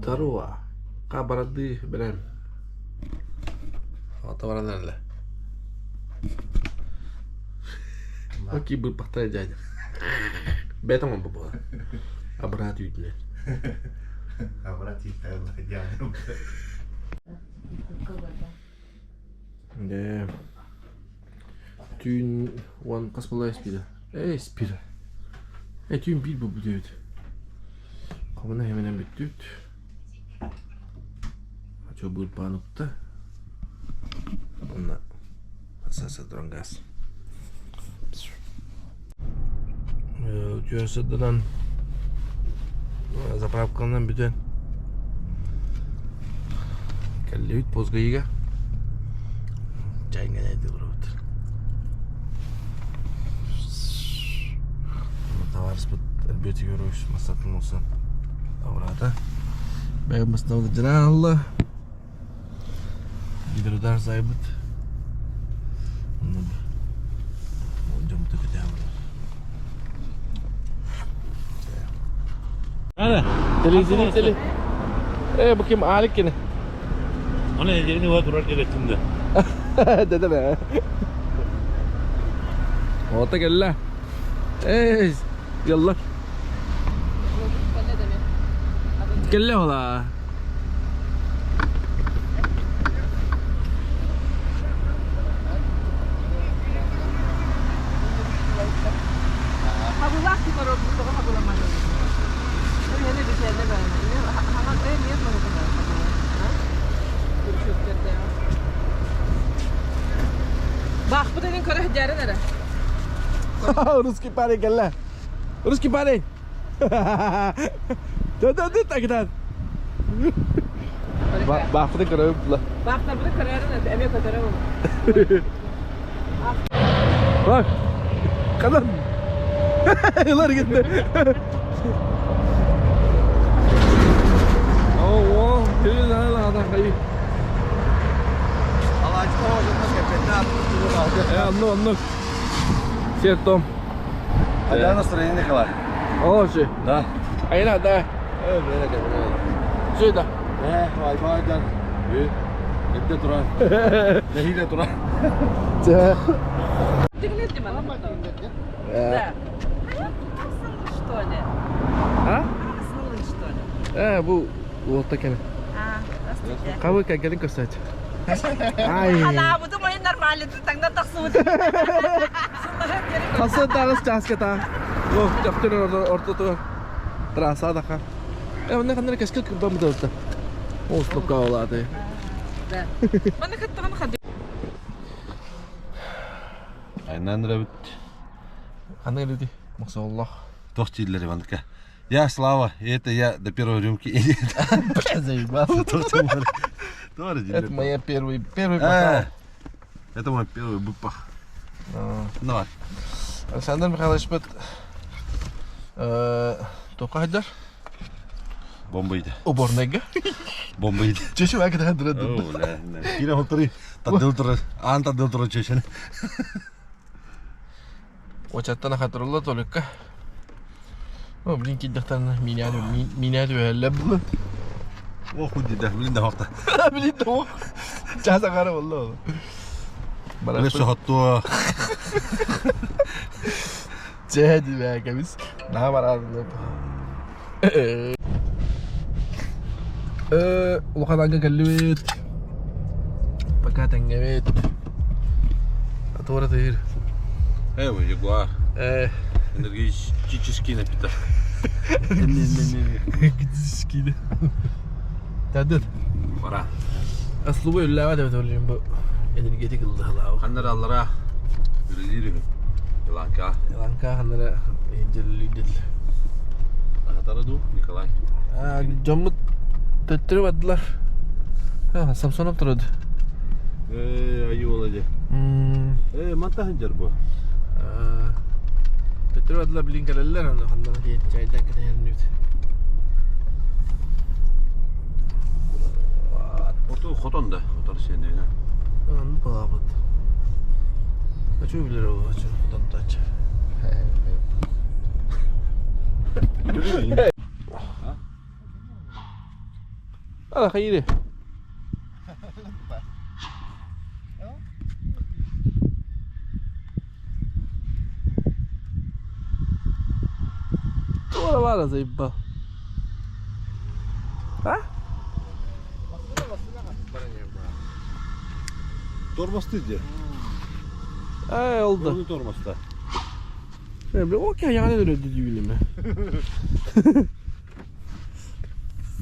Здорово. Ха барады бэлэм. Ата баран эрэлэ. Окей, бырпахтар дядя. Бэт оҥон була. Абрат үүтүнэн. Абрат үүтүнэн. Дэ. Түүн уон хас буолла испида? Э, испида. Э, түүн биир буолбут эбит. Хомуна хэмэнэн бүттүбүт. Ачо быырпаан укта. Онно саса туран газ. Үтүөн сырдынан заправканан бүтэн кэллибит Позгайыга чайҥа олоробут. Товарищпыт Альберт Егорович массатын олсон абыраата. Бэйэм массыынабыт дьанаан ылла. Гидродар сайбыт. Дьоммуту кэтээн Ana, televizyon tele. E bu kim? Alik kini. Ona ellerini var durar gerektiğinde. Dede be. Ota кэллэ. Эй, ялла. Кэллэ ола. Баахпыт илин көрө сылдьарын эрэ. Русский парень кэллэ. Русский парень. Да-да-да, тогда. Баахпыты көрөбүт Баахтарбыты көрөрүн эмиэ көтөрө Bak. Kadın. Yıllar gitti. Oh, Оннук, оннук. Сиэр-том. А настроение Николай? Олочи. Да. Айна, да. Э, бэйэ кэ Сюда. Э, айбайдан. Э, эдде турар. Нэһиилэ турар. Да. Что ли? А? Что ли? Э, бу уолта кэлэ. А, здравствуйте. Кабы кэлин көрсөт. Ай. Она, буду мои нормально, ты тогда тахсыбыт. Хаса тагыс чааската. О, чаптыр ортотугар. Трасса даха. Э, онна ханнар кэскил кырбам дылта. О, стопка олааты. Да. Маны кыттыгын хады. Айнан рэбит. Ханна люди. Махсаллах. Туох дииллэр Иванка. Я Слава, и это я до первой рюмки. Бля, заебал. Это моя первый, первый бокал. Это мой первый быпах. Давай. Александр Михайлович бит тоққа хайдар? Бомба иди. Уборныйга. Бомба иди. Чеши вак да дыры. Кире хотори. Тадыл турар. Аан тадыл турар чешени. Очаттан ахатырылла толикка. О, блин, киддахтан меня меня түһэллэ булы. О, худи да, блин да хохта. Блин, да. Часа кара болла. Бара сохоттуо. Чэди бэ, кабис. На барар. Э, улахан аҥга кэллибит. Пока тэҥҥэбит. Туора тыыр. Э, вы, Ягуар. Э, Энергетический напиток. энергетический. Тадыр. Пора. Аслубу үллээбэт эбит оллим бу энергетик ыллыһылаабы. Ханнар аллара үлэлиир Иланка. Иланка ханнара инжеллидил. Ахатара ду, Николай. Дьоммут төттөрү бардылар. Самсонов турады. Э, айыы дьэ. Э, манта сылдьар бу. Төттөрү бардылар билин кэлэллэр аны ханнан чайдан кэтэһэн Оту хотон да, отор сиэнэ. Аны балабыт. Ачуу билер ол ачуу хотон тач. Ана хайыри. Туора баара заебал. А? Тормозты где? Эй, oldu. Oldu тормозда. Okey yani öyle düğünüme.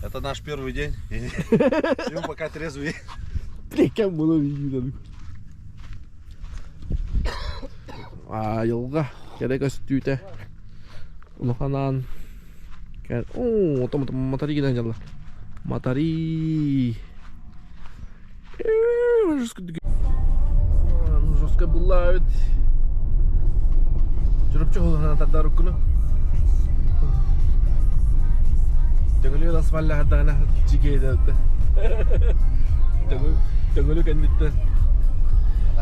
Это наш первый день. И мы пока трезвый. Прикинь, bunu videoda. Айылга керек өстүүтэ. Улаханаан. Оо, том матари кидан жалла. Матари. Жестко. Жестко была ведь. Чурупчу холана тадар укуну. Төҥүлү асфальт хаддагана жигейде. Төҥүлү кэнниттэн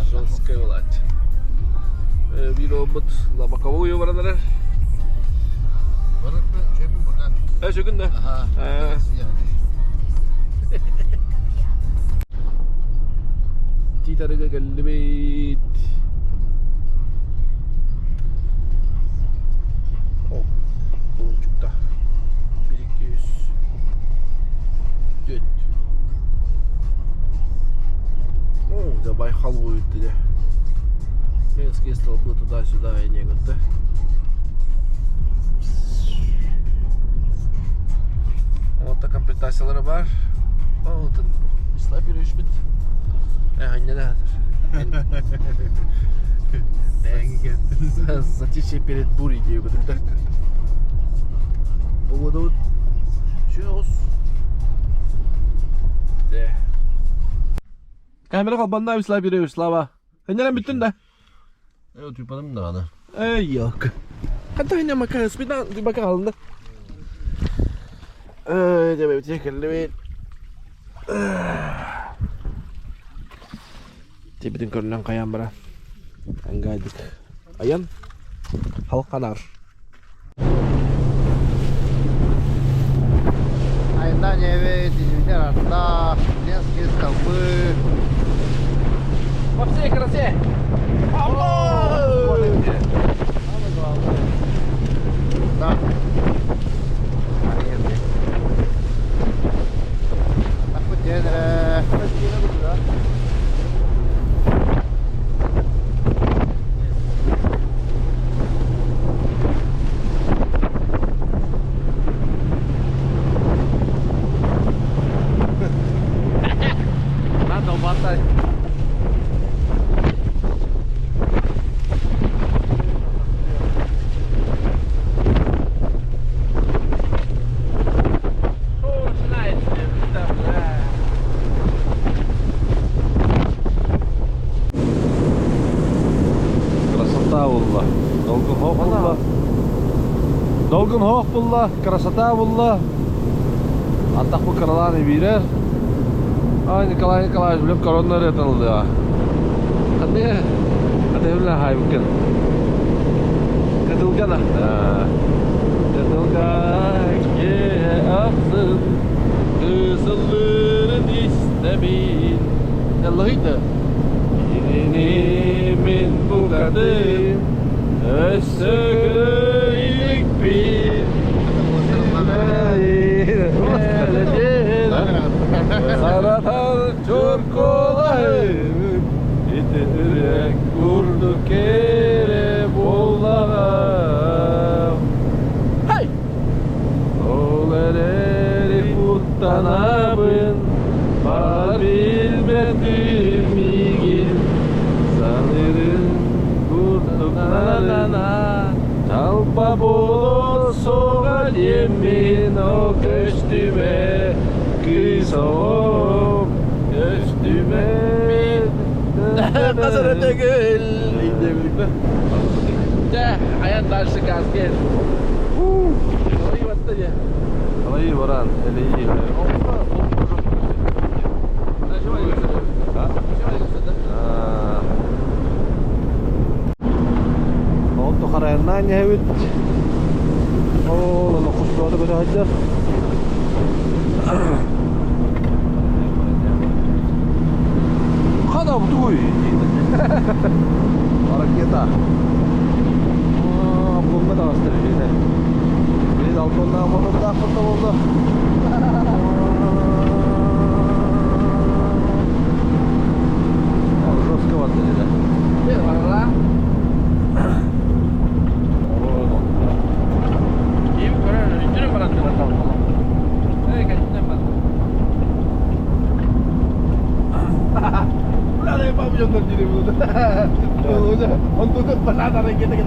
жесткая булааччы. Биир уолбут лобоковую баран эрэр. Э, сүгүн да. Тиит-Арыыга кэллибит. О, кулунчукта. 1, 2, 3, 4. О, да Байхал будет где. Ленские столбы туда-сюда и не да? Вот комплектациялары бар. О, тут слайпер үшбит. Э, не надо. Затишье перед бурей диэбит да. Погода вот. Чус. Де. Камера холбанна слайпер Слава. Ханнера бүттүн да. Тюпаным да Эй, yok. Ханта ханна мака спина бака алында. Эй, дебе бит кэллибит. Тибитин көрүнөн каян бара. Ангайдык. Аян. Халканар. Айна девять, арта, Ленские столбы. Во всей красе. Самое главное. Да. Аренды. Так вот, Надо мотать. О, начинается, да, бля. Красота буолла. Долгун суох буолла. Долгун суох буолла. Красота буолла. Антах бу кыралаан биэрэр. Ай, Николай Николаевич, блин, корона реталды. Ханны Атевле хайбыкен. Кытылгана. Кытылга ахсын Кысылырын истебин. Яллахыйды. Кинини мин букатын өссө иликпин. Саратар чорколайын Итирек курдук кэрэ буоллаҕа. Хай! Ол эрээри куттанабын Бар билбэтим миигин Саныырын курдук На-на-на. Талба буолуо суоҕа диэммин О көстүбэт кыыс оҕом Көстүбэт Хас эрэ төгүл. Birlikte. Дьэ, айан дальше газ кел. Ой, батта дьэ. Алай баран, элей. А? Ол тухарайынан яһыбыт. Ол аны кустуота көтө сылдьар. Да, тугуй. Ракета. Обгонга таҕыстар били. Били балконнаах мотурдаах болду. Жестко барда dedi. Барла. Ким көрөр, үтүрү барат Эй, кәттен бар. Бля, дай папа жонтон дири бу. Онту пасата ракета ке.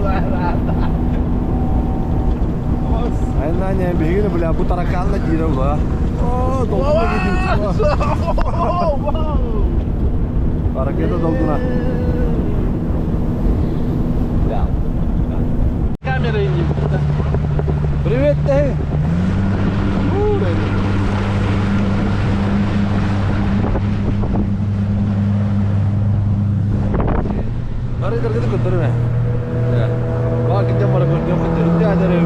Айнаня бигини бля бу тараканна дире була. О, долгуна кидим. Ракета долгуна. Да. Камера не. Привет, ты. Бары дәргеде көтөрмө. Ба китем бара көрдүм көтөрүм дә дәре.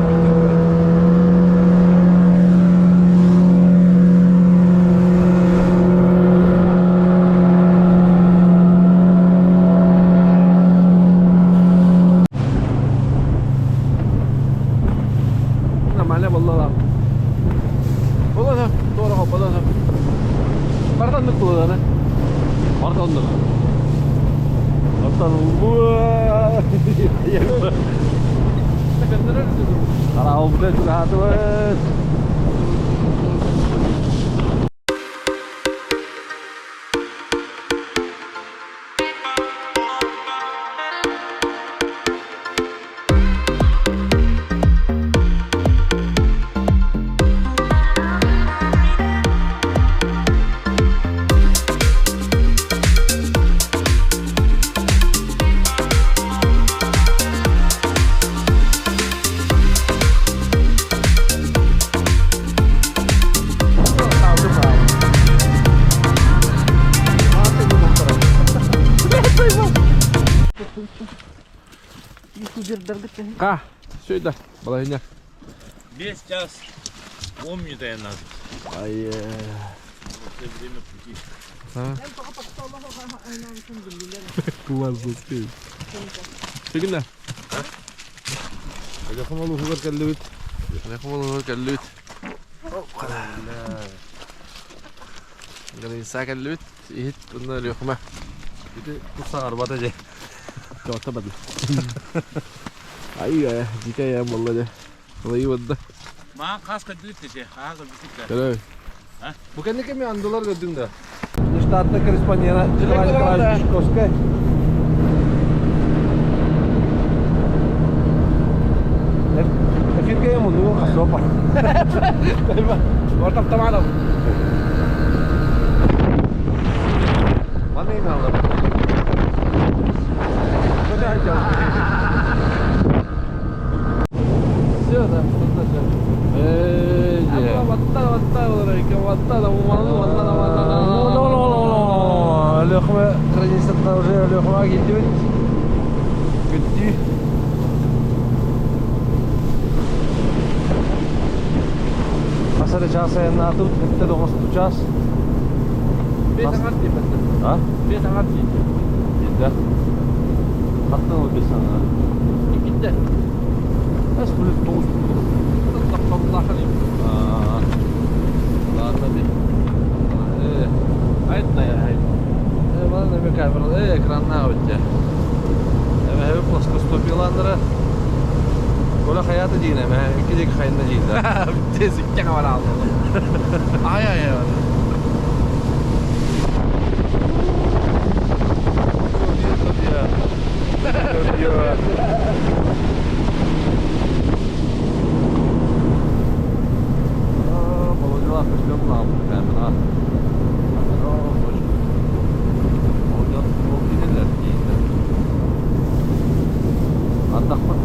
Нормально болла. Болла, doğru болла. Бартанлык болла. Бартанлык. Бартан. Карабыл чугатыбыт. Ка, сюда, балайня. 5 час 10 минут надо. Ай. Это время пути. Класс успеет. Тегенә. Өлүөхүмэ улууһугар кэллибит. Өлүөхүмэ улууһугар кэллибит. Граница кэллибит. Иһит онно Өлүөхүмэ. Ити тусаҥар бата же. Тота бады. Ай, ай, дикая болла де. Олай бадда. Маа қас кадылып десе, қаға бітік. Көрө. Бу кэнники ми андылар көрдүм да. Штатный корреспондент Николай Николаевич Мишковский. Эфирге муну хасопа. Ортап тамадым. Маны алып. Все, да, Эй, ватта, ватта, ватта, ватта, ватта, Өлүөхүмэ границатына уже Өлүөхүмэҕэ киирдибит. Күттүү. Хас эрэ час айаннаатыбыт, хэтте тоҕус час. Бес аңар дейм. А? Бес аңар дейм. Да. Хаттан ол бес аңар. Иккитте. Эс плюс тоҕус. Ладно би. Айтна я, айт. Мана неме камера, экранна өтте. Эме хебе плоскостопияландыра. Коля хаята дейін, эме икки дек хайында дейін да. Тез икки камера алды. Ай, ай, ай. Володила көстөн камера. Ардақпыт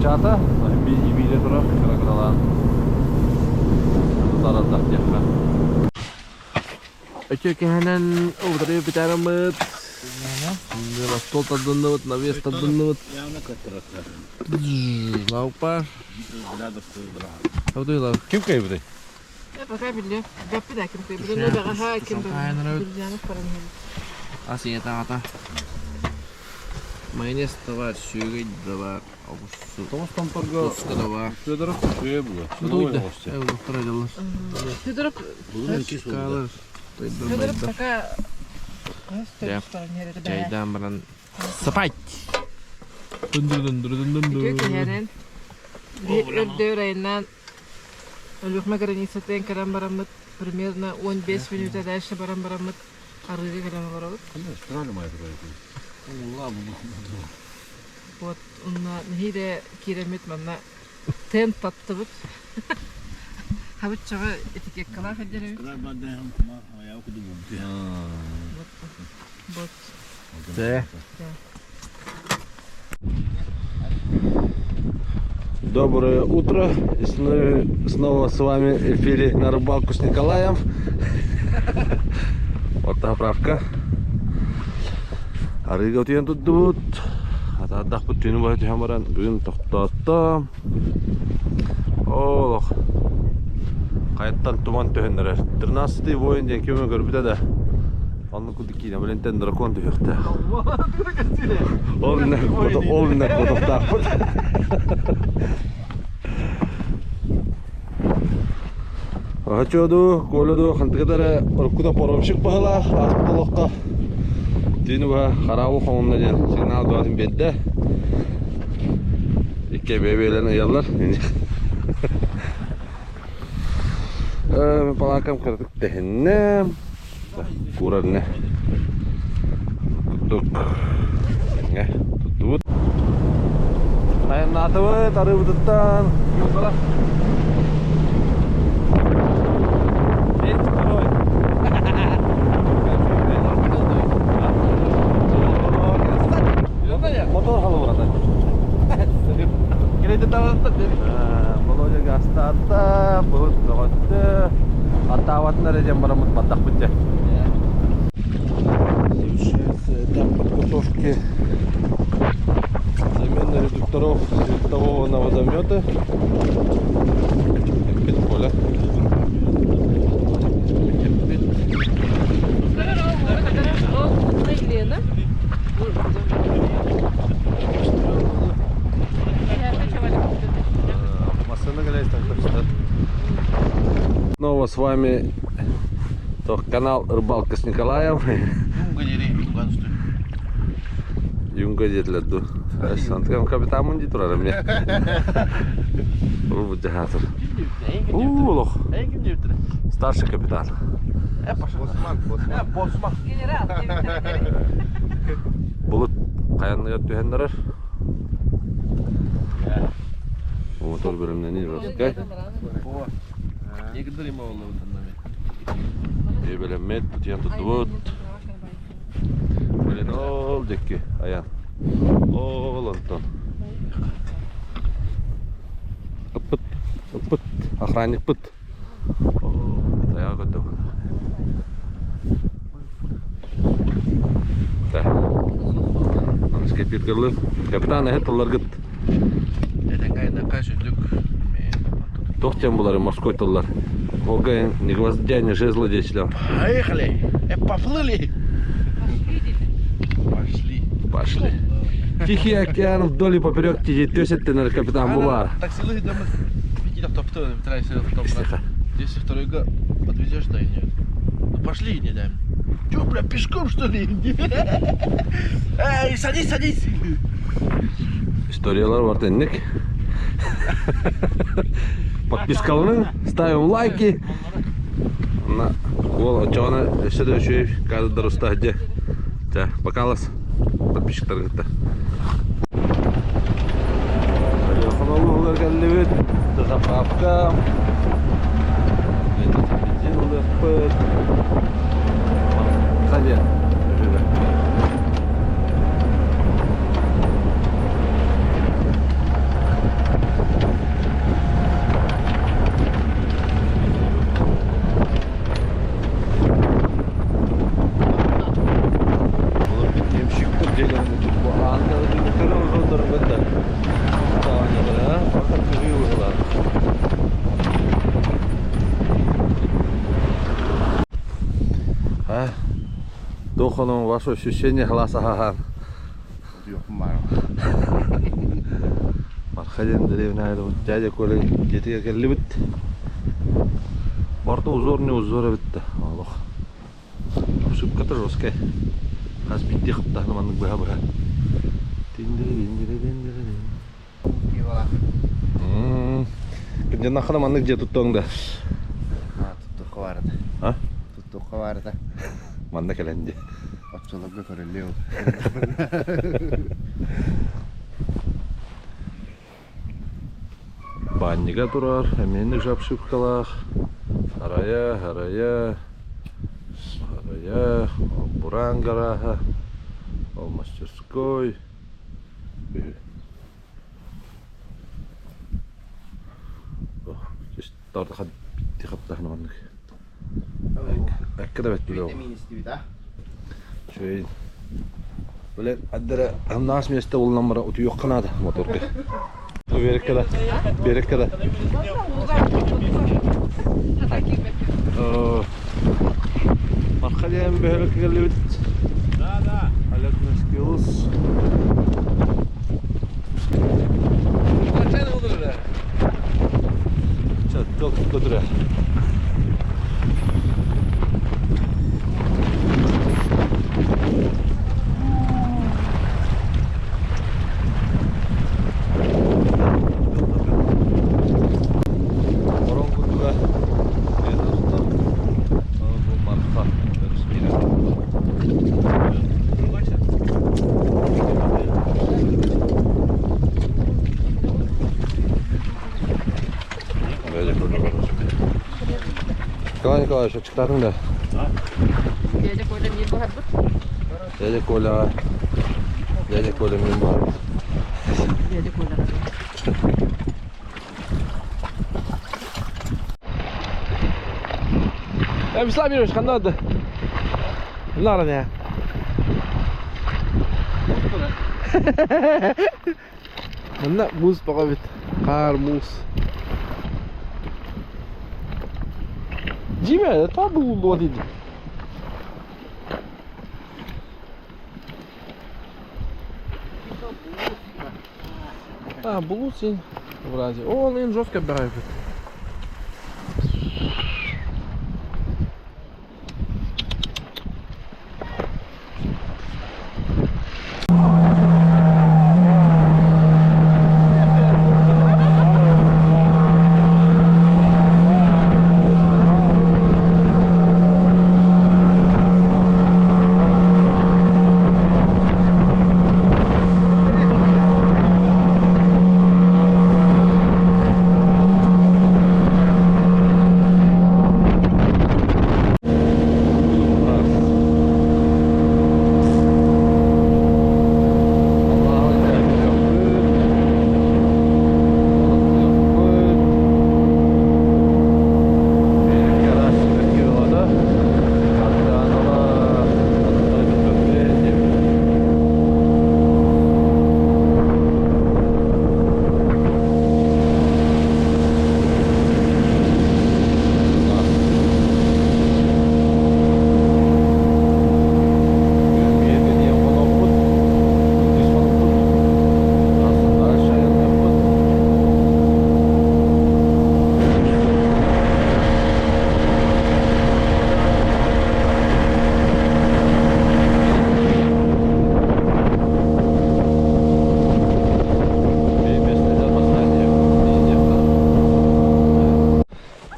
чата, бииле турар, кыра-кыралаан. Тутар ардах диэххэ. Өтө кэһэнэн убутары битарамыт. Стол тадынныбыт, навес тадынныбыт. Явно каттыраттар. Лаупа. Абдуйлав. Ким кайбыты? Пока биле. Бәппи да ким кый. Биле бәгә ким. Билҗанов паран. Ас ийэтэ аҕата. Майонез да баар, сүөгэй да баар, оҕурсу. Тоҕус томторго Туска да баар. Федоров үчүгэй була. Тутуйда. Доктор айдаллар. Федоров, Калар. Федоров пока Чайдаан баран сапать. Дундур-дундур-дундур. Үтүө киһэрин. Өрдөөр айынан Өлүөхүмэ границатын кэлэн бараммыт примерно 15 мүнүүтэ дальше баран бараммыт арыыга кэлэн олоробут. Вот онно нэһиилэ киирэммит манна тент таттыбыт. Хабыччаҕа этикеткалаах илдьэрэбит. Вот. Тэ. Доброе утро. И снова с вами в эфире на рыбалку с Николаем. Вот заправка. Арыыга утуйан турдубут. Атаардахпыт түүнү быһа түһэн баран бүгүн тохтоотто. Олох. Хайаттан туман түһэн эрэр. Тринадцатый воин диэн ким көрбүтэ да. Оннук курдук киинэ билинтэн дракон түһүөхтээх. Ол иннэ ол иннэ куотуохтаахпыт. Хочу дуу, Коля дуу, хантыгыт эрэ уруккута поромщик баһылаах, ааспыт олоххо түүнү быһа хараабыл хоҥунна диэн сигнал бөҕөтүн биэрдэ. Икки бэйэ-бэйэлэрин ыйаллар. Э, палаакам кыратык тэһиннэ. Куурар не. Курдук. Туттубут. Айаннаатыбыт арыыбытыттан. День второй. Мотор халыбырата. Володя гастаатта, былыт бөҕөттө. Аттаабатын эрэ диэн бараммыт бардахпыт дьэ. Завершается этап подготовки замены редукторов светового на водометы. Эппит Коля. Эппит. Лена. Массыына Снова с вами канал Рыбалка с Николаем. Юнга диэтилэр дуу. Антон капитаммын дии турар эмиэ. Бу жаһаатыр. Уу, олох. Старший капитан. Генерал. Булут хайанныгар түһэн барар. Мотор бөлүмнэнии Роскай. Бэлэммит, утуйан турдубут. Блин, ол диэки айан. Ол онтон. Ыппыт, ыппыт, охранникпыт. Тайаҕа көрдөк. Скипиргерлы. Капитан эһэ тылларгыт. Этэҥҥэ сүндүк. Туох диэн булары морской тыллар. Ога не гвоздя, не жезла диэчилэр. Поехали! Поплыли! Пошли. Пошли. Тихий океан вдоль и поперек төсеттенер капитан булар. Таксилы Здесь второй подвезешь, да и нет. Ну пошли, не дай. Че, бля, пешком что ли? Эй, садись, садись! Историялар бар тенник. Подпискаланың, ставим лайки. На, ол очоҕуна өссө да үчүгэй кадрдар уста дьэ. Чэ, бакалас подписчиктаргытта. Хонолуһулар кэллибит. Заправка. Бензин ылыахпыт. Хадя. Туох онон ваше ощущение халаас аһаһаан? Утуйуохпун баҕарабын. Марха диэн дэриэбинэ дядя Коля дьиэтигэр кэллибит. Барыта узор не узор эбит да олох. Обшивката жесткая. Хас биирдии хаптаһына маннык быһа-быһа. Тиндири-диндири-диндири-дин. Кырдьаннаххына маннык дьиэ туттуоҥ да? Туттуохха баарыта. А? Туттуохха баарыта. Манна кэлэн дии. Оччолорго көрүллүө ол. Баанньыга турар, эмиэ жапшивкалаах. Арайа, арайа, арайа, бураан гарааһа, ол мастерской. Үчүгэй. Били аддара хамнаас миэстэ булунан баран утуйуохха наада моторга. Биэрэккэ да, биэрэккэ да. Марха диэн бөһүөлэккэ кэллибит. Да, да. Олег Наскилус. Көтүрэ. Орон курдуга бу Марха өрүс Николай Николаевич, аччыктаатыҥ да? Дядя Коля миин буһарбыт. Дядя Коля, дядя Коля миин буһарбыт. Дядя Коля. Вячеслав Юрьевич, ханна да? Нара не. Манна муус бөҕө эбит. Хаар муус. Дьиибэ, тоҕо булуллуо дии. А, булуус син. Вроде. О, он жестко бирайбит.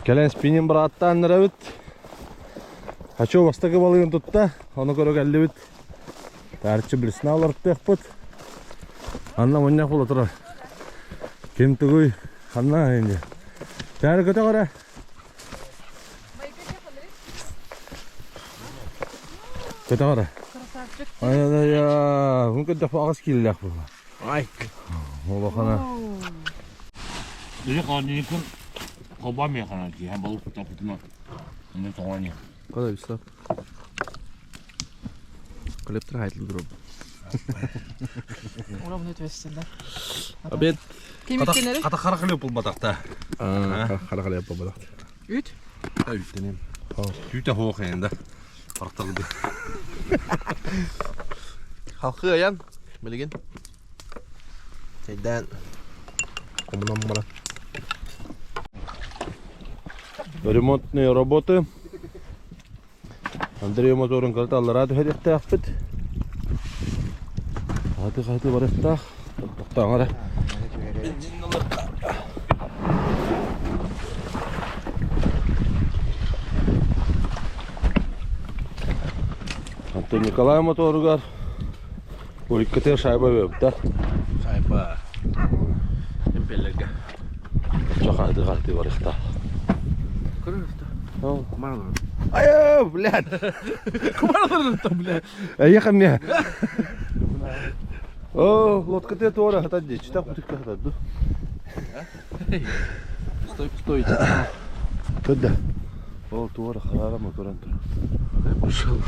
Кэлэн спиннинг бырааттаан эрэбит. Хочу бастакы балыгын тутта, ону көрө кэллибит. Таарыччы блесна олортуохпут. Анна мунньах буола турар. Ким тугуй, ханна инде. Таары көтөх эрэ. Көтөх эрэ. Ай-ай-ай, күн аҕыс киилэлээх буолла. Ай. Улахана. Дьэ холодильникын холбоон миэхэ киһи балык топпутуна онно тоҕо ини. Кода Вячеслав. Коллектор хайтыл дроп. Ура ответственно. Обед. Ким иккенери? Хата хара хлеб булбатахта. Хара хара yapamadık. Үт. Үттенем. Түүтэ хоох енді. Ортогду. Халқы аян, билигин. Чэйдээн хомунан баран. Ремонтные работы. Андрей моторун кырата аллараа түһэриэхтээхпит. Хаһыты-хаһыты барыахтаах. Тохтооҥ эрэ. Антон Николай моторугар Уликкытыгар шайба бөбүтэ. Шайба. Импеллерге. Оччо хаһыты-хаһыты барыахтаах. Көрөр Кумар Айа, блядь! Кумар блядь. Эйиэхэ эмиэ. О, лодкатыа туора хатар дии. Читах бутыкка хатар ду. Стой, стой. Көрдө. Ол туора харара ма көрөн тур. Пошел.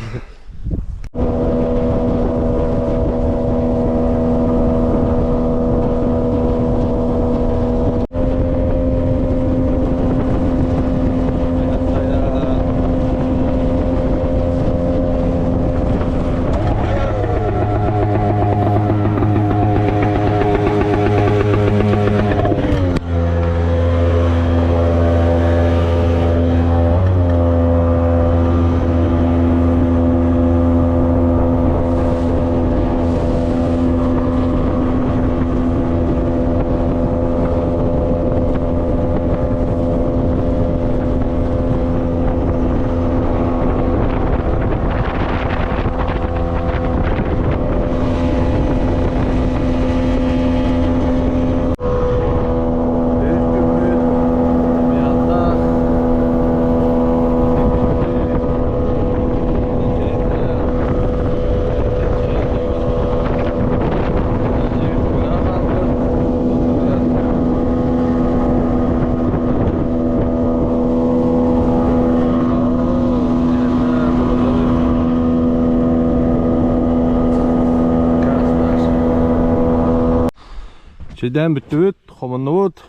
Чэйдээн бүттүбүт, хомуннубут,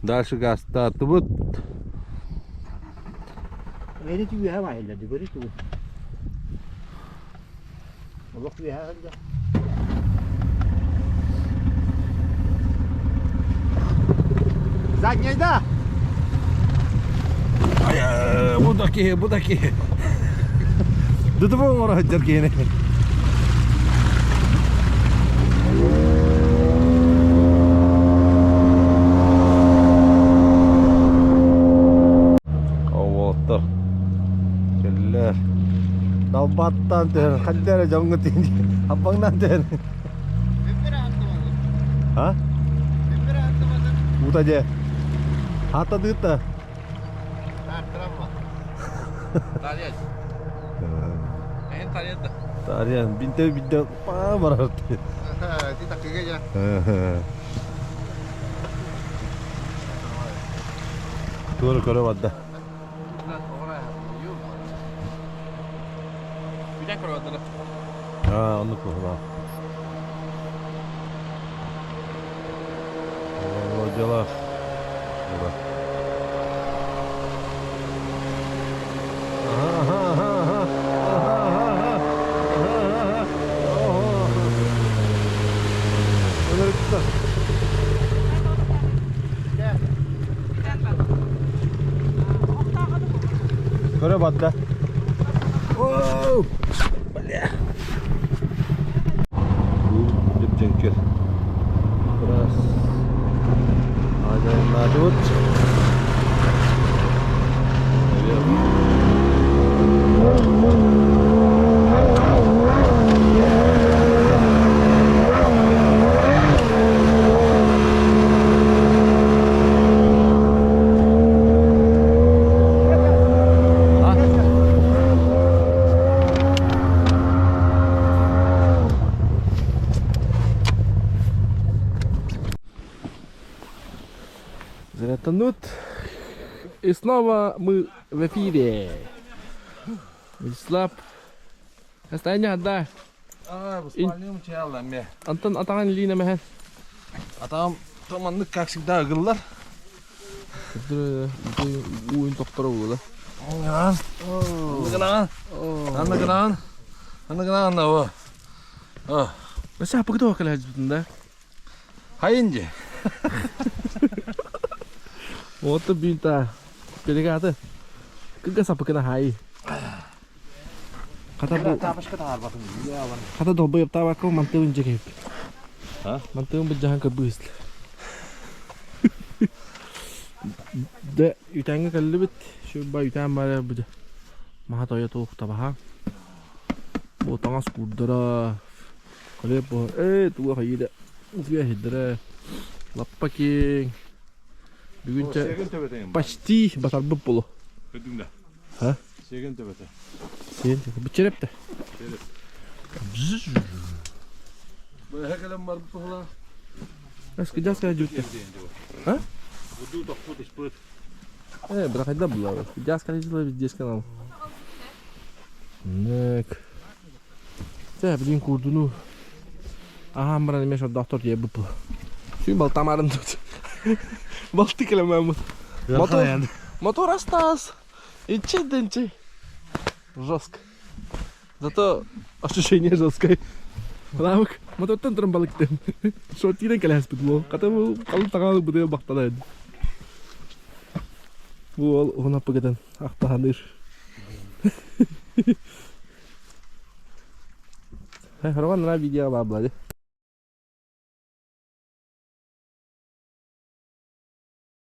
дальше гаастаатыбыт. Эри түгүһэ баайыллар, дүгөри түгү. Олох түгүһэ сылдьар. Задняй да! Бу да киһи, бу да киһи. ДТП оҥоро сылдьар киһини. Уолаттар кэллилэр. Далбааттаан түһэн, ханна эрэ дьоҥҥо тиийэн, аппаҥнаан түһэн. А? Уута дьэ. Хааттадыыт да. Тарьян. Эн тарьян да. Тарьян, бинте бинте паа барар. Ти такыга я. Туора көрө барда. Бүтэн көрө барда. Аа, оннук буолла. Володялаах. Ага, ага, ага, ага, ага, ага, ага, ага. Өлөрүктөр. Көрө барда. Оу! Бля. Дьэп-дьэҥкир. Раз. Айаннаатыбыт. А? Зарядтанут. И снова мы в эфире. Вячеслав. Хастайня, да. Антон атаҕын илиинэ мэһэн. Атаҕым томаннык, как всегда, ыгыллар. Уйун тохторо буола. Ыгынаҕын. Анна гынан. Анна гынан на о. Өссө аппыгы тоҕо кэлэ да? Хайын же. Вот бинта. Перегаты. Кыга сапыкына хай. Хата бу Тапочка таарбатын. хата долбойып табакка мантыын жекеп. А? Мантыын бу жахан кырбыыс. Де үтәңге кэллибит. Şu ба үтән бары бу. Маха тойо туох табаха. Бу таҥас курдара. Калеп бу. Э туга хайда. Утуя хиддere. Лаппа киң. Бүгүнчэ Сеген төбөтең. почти батарбыт болу. Көдүңдө. Ха? Сеген төбөтө. Сен бу черепте. Череп. Бу хекелем бар бу Эски жаска жүттэ. А? Буду тохпут испыт. Э, бірақ айда бұлар. Жаска жылы біз канал. Нек. Те, блин, курдуну. Аха, мыран емес доктор же бу. Сүйін балтамарын тут. Балты келемем. Мотор, мотор остался. И че денче. Жестко. Зато ощущение жесткое. Навык. Мотортан тұрын балық дем. Шортирен келес бит бұл. Қата бұл қалың тағалы бұды бақтана еді. Бұл ол оғына пыгыдан ақтағаныр. Хай, харван на видео баблады.